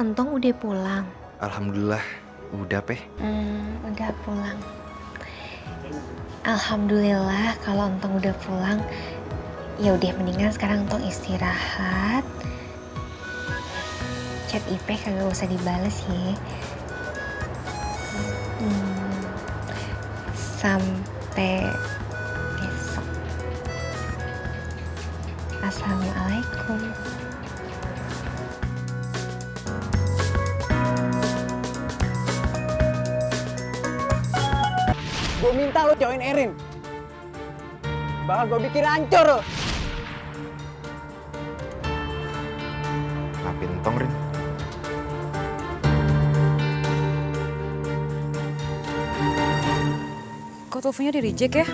Entong udah pulang? Alhamdulillah, udah Peh. Udah pulang. Alhamdulillah kalau Entong udah pulang. Ya udah mendingan sekarang Entong istirahat. Chat IP kagak usah dibales ya. Sampai besok. Assalamualaikum. Gue minta lo jauhin Erin. Bakal gue bikin hancur lo. Maafin Entong, Rin. Kok teleponnya di reject ya?